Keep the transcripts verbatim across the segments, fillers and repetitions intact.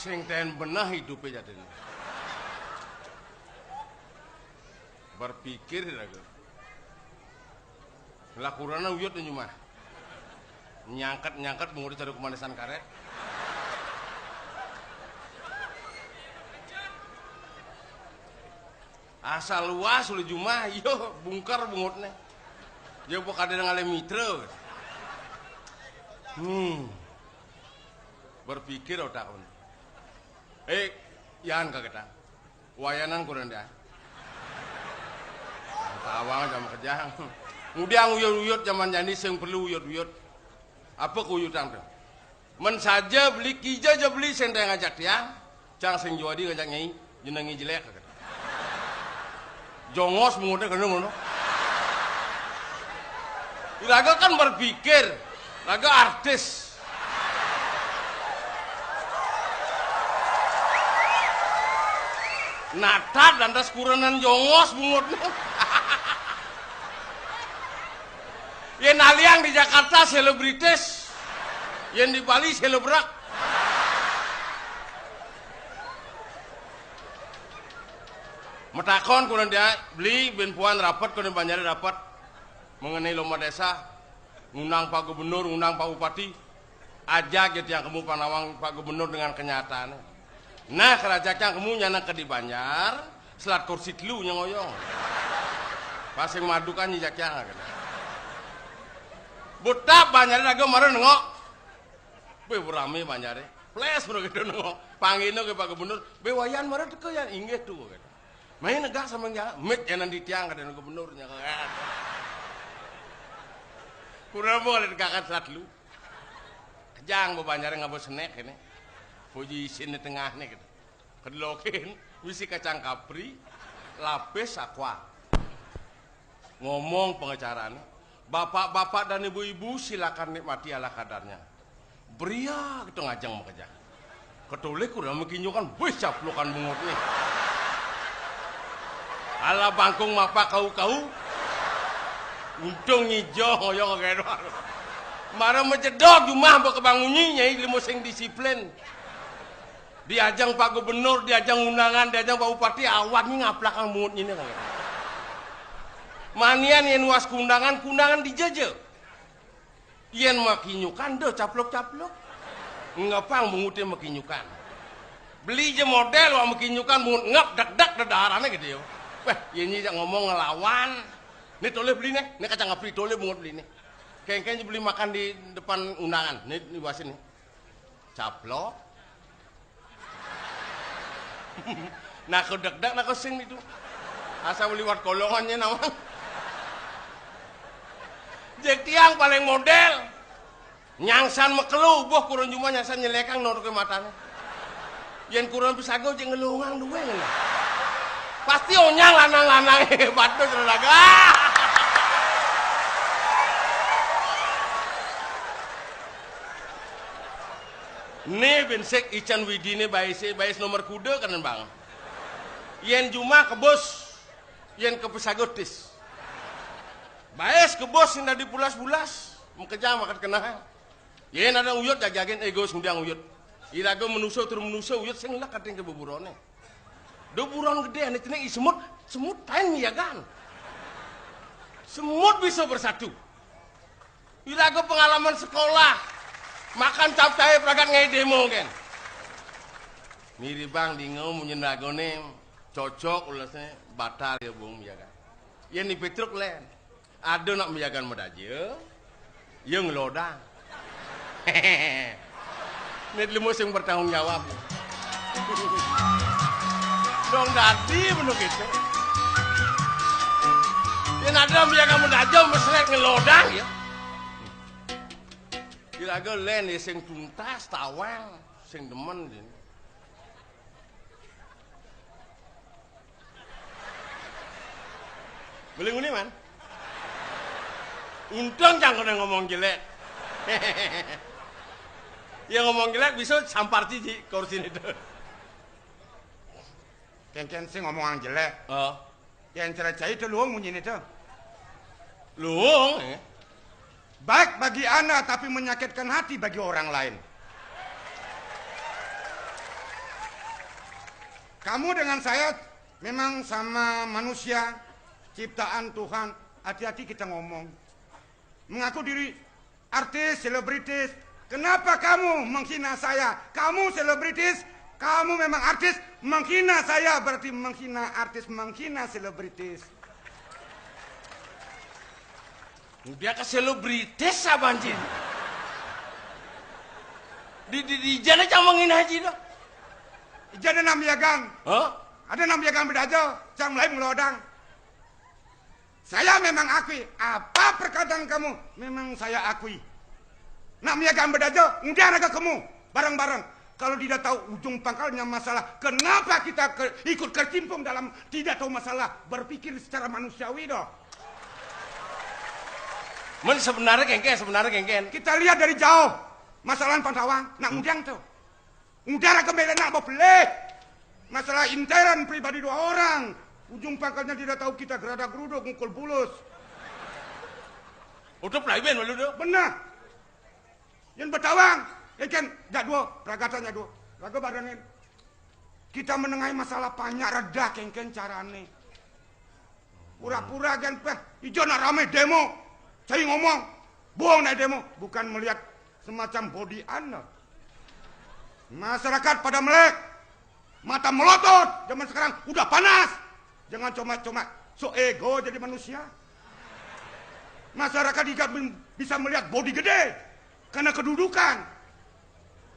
Sing ten beneh idupe jatine. Berpikir raga. Lah kurana uyut nyu mah. Nyangket-nyangket bungut cari kemanisan karet. Asal luas uli jumah, iyo bungker bungutne. Ya pokoknya ngalih mitra. Hmm. Berpikir otakne. Eh, yan kagetan. Wayanan kurang dah. Tawang sama kejang. Ngudiang uyut-uyut zaman jani sing perlu uyut-uyut. Apa kuyutan tu? Men saja beli kija ja beli sing ngajak tiang, cang sing juadi ngajak nyai, jenengi jelek kata. Jongos mengutnya kena ngono. Raga kan berpikir, raga artis. Natat lantas kuranan jongos bungut. Yen aliang di Jakarta selebritis, yen di Bali selebrak. Metakon kurang dia beli bin puan rapat kurang banyak rapat mengenai lomba desa, ngundang Pak Gubernur, ngundang Pak Bupati, ajak ya tiang kemu panawang Pak Gubernur dengan kenyataan. Nah, kerajaan kemu nyana ke di Banjar, selat kursi telu nyang oyong. Pasing madu kan nyijak yang kan. Butap Banjar lagu mara nengok. Be rame Banjare. Ples mara gitu nengok. Panggilnya ke Pak Gubernur, be wayan mara teka yang inggih tu kan. Main negak sama yang mit yang nanti tiang kata gubernurnya kan. Kurang boleh tegakan selat telu. Kejang bebanjar ngabos snack ini. Puji isin di tengah nih gitu. Kedelokin, misi kacang kapri, lapis aqua. Ngomong pengacarane, bapak-bapak dan ibu-ibu silakan nikmati ala kadarnya. Bria gitu ngajeng makejang. Ketoleh kurang mekinyokan, wih caplokan bungut nih. Ala bangkung mapa kau-kau. Untung nyijo ngoyong kayak doang. Mara mejedok jumah mbok kebangunyi nyai limo sing disiplin. Diajang Pak Gubernur, diajang undangan, diajang Pak Bupati, awak ni ngaplakang bungut ini kan. Manian yen was kundangan, kundangan dijeje. Yen makinyukan, deh caplok-caplok. Ngepang bungute makinyukan. Beli je model wak makinyukan, bungut ngep dek-dek dedarane gitu ya. Weh, ini jak ngomong ngelawan. Ini toleh beli nih, ini kacang kapri toleh bungut beli nih. Kengkeng beli makan di depan undangan, nih, nih wasin nih. Caplok. Nah, aku dek-dek, nah, aku sing itu. Asal liwat kolongannya nawang. Jek tiang paling model. Nyangsan mekelu, boh kurang cuma nyangsan nyelekang noruke matane. Yen kurang pisago jek ngelungang duwe ngene. Pasti onyang lanang-lanang hebat tuh, Saudara. Nih bensek ican widine baise, bais nomor kuda kan, Bang. Yen juma kebus, yen kepesago tis. Bais kebus sing dadi pulas-pulas, mekejang makat kenah. Yen ada uyut jajagen ego sundang uyut. Irago menuso tur menuso uyut sing lek kating ke beburone. Do buron gede ane cene i semut, semut tain miyagan. Semut bisa bersatu. Iraga pengalaman sekolah. Makan capcay pragat ngai demo kan. Miribang dingau munyin ragone cocok ulesne batal ya bung miyagan. Yen ni Petruk len. Ada nak miyagan medaja. Ya ngelodang. Ini limo sing bertanggung jawab. Dong dadi bener gitu. Yen ada miyagan medaja meslet ngelodang ya. Kira-kira len ya sing tuntas tawang sing demen dene. Boleh ngene, Man? Untung jangan kena ngomong jelek. Ya ngomong jelek bisa sampar cici kursi itu. Kengken sing ngomong jelek. Oh. Yang cerai itu luung munyi itu. Luung, eh? Baik bagi ana tapi menyakitkan hati bagi orang lain. Kamu dengan saya memang sama manusia ciptaan Tuhan. Hati-hati kita ngomong. Mengaku diri artis, selebritis. Kenapa kamu menghina saya? Kamu selebritis, kamu memang artis, menghina saya berarti menghina artis, menghina selebritis. Dia ke selebritis apa anjing? Di, di, di jana cang menghina haji dah. Ijana nam yagang. Hah? Ada nam yagang beda aja, cang mulai ngelodang. Saya memang akui, apa perkataan kamu memang saya akui. Nak miaga bedaja, ngudiang raga kemu, bareng-bareng. Kalau tidak tahu ujung pangkalnya masalah, kenapa kita ke, ikut kecimpung dalam tidak tahu masalah, berpikir secara manusiawi doh. Men sebenarnya kengken, sebenarnya kengken. Kita lihat dari jauh, masalah pantawang, nak ngudiang tuh. Ngudiang raga melena mau pelih. Masalah intern pribadi dua orang. Ujung pangkalnya tidak tahu kita gerada geruduk ngukul bulus. Udah pelai ben malu tuh. Benar. Yang bertawang, kengken, jadwal, peragatannya dua. Raga barengin. Kita menengahi masalah banyak reda kengken carane. Pura-pura gen peh, ijo nak rame demo. Saya ngomong, bohong naik demo, bukan melihat semacam body anda. Masyarakat pada melek, mata melotot, zaman sekarang udah panas. Jangan cuma-cuma so ego jadi manusia. Masyarakat juga bisa melihat body gede karena kedudukan.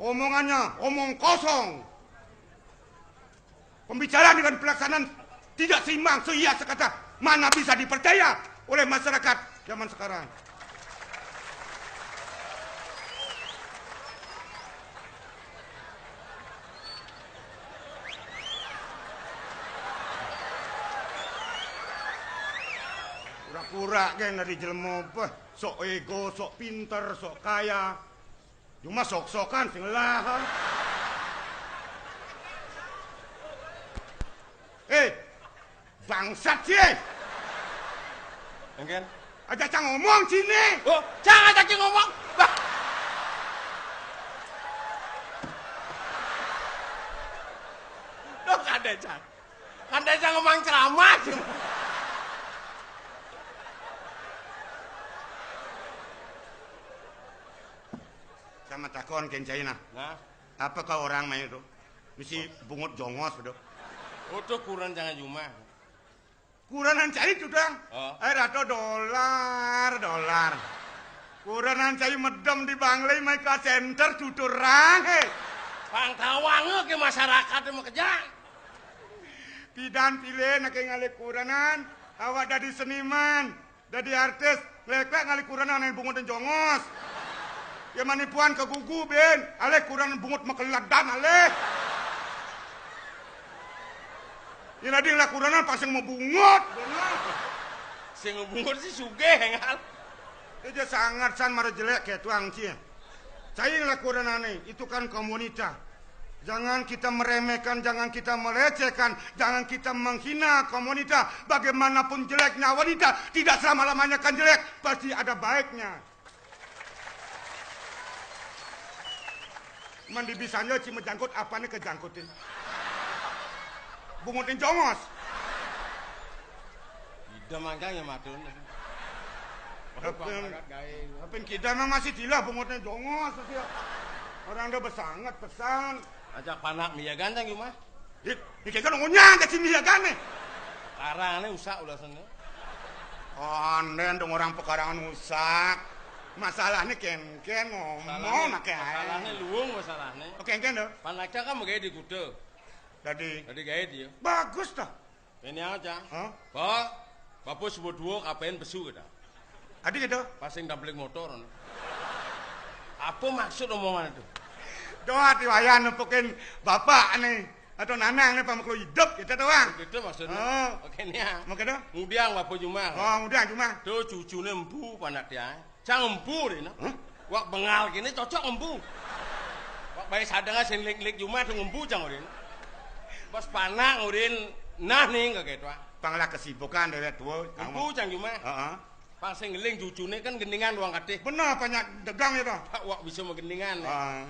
Omongannya omong kosong. Pembicaraan dengan pelaksanaan tidak seimbang, seia sekata. Mana bisa dipercaya oleh masyarakat zaman sekarang? Pura-pura kan dari jelema apa? Sok ego, sok pinter, sok kaya. Cuma sok-sokan sing lah. Eh, bangsat sih. Engken. Aja cang ngomong sini. Oh, cang aja cang ngomong. Bah. Loh, kada cang. Kada cang ngomong ceramah. Sama takon kencai nah. Nah. Apa kau orang main itu? Mesti bungut jongos bedo. Utuh kuran jangan jumah. Kuranan cai tuh dang. Oh. Eh, rato dolar, dolar. Kuranan cai medem di Banglai mai ka center tuturang, he. Pang tawang ke masyarakat mau kejang. Pidan pilih nak ngalih kuranan, awak dadi seniman. Dadi artis, leklek ngalih kuranan nang bungut jongos. Ya manipuan ke gugu, ben. Alih kuranan bungut makeladan, alih. Ya nading lah kuranan pasang mau bungut. Sing bungut sih sugih, engal. Dia sangat san mara jelek kayak tuang cie. Cai lah kuranane, itu kan kaum wanita. Jangan kita meremehkan, jangan kita melecehkan, jangan kita menghina kaum wanita. Bagaimanapun jeleknya wanita, tidak selama-lamanya akan jelek, pasti ada baiknya. Mandi bisanya cuma jangkut, apanya kejangkutin? Bungutin jongos. Ida mangkang ya matun. Apin, apin kita mah masih dilah bungutnya jongos sih. Orang udah besanget pesan. Ajak panak mia ganteng yuk mah. Hit, ini kan ngunyah ke sini ya kan nih. Karangnya usak ulah sana. Onden dong orang pekarangan usak. Masalahnya ken ken ngomong nak kayak. Masalahnya luung masalahnya. Oke ken dong. Panaknya kan mau gaya di kuda. Jadi. Jadi gaya dia. Bagus dah. Ini aja. Hah? Pak, bapak sebut dua kapain besu kita. Adi gitu. Pasing tablik motor. Apa maksud omongan itu? Doa diwayan nempukin bapak nih atau nanang nih pamuklo hidup kita doang. Gitu maksudnya. Oh. Oke nih ya. Mau gitu? Ngudiang bapak cuma. Oh, ngudiang cuma. Tuh cucunya empu panak dia. Cang empu deh, nah. Hah? Wak bengal gini cocok empu. Wak bayi sadengah sing lik-lik cuma tuh empu cang urin. Pas panak urin nah nih kayak gitu. Panglah kesibukan dewek tua. Empu cang cuma. Heeh. Pang sing ngeling cucune kan gendingan doang katih. Bener banyak dagang ya toh. Pak wak bisa menggendingan. Heeh.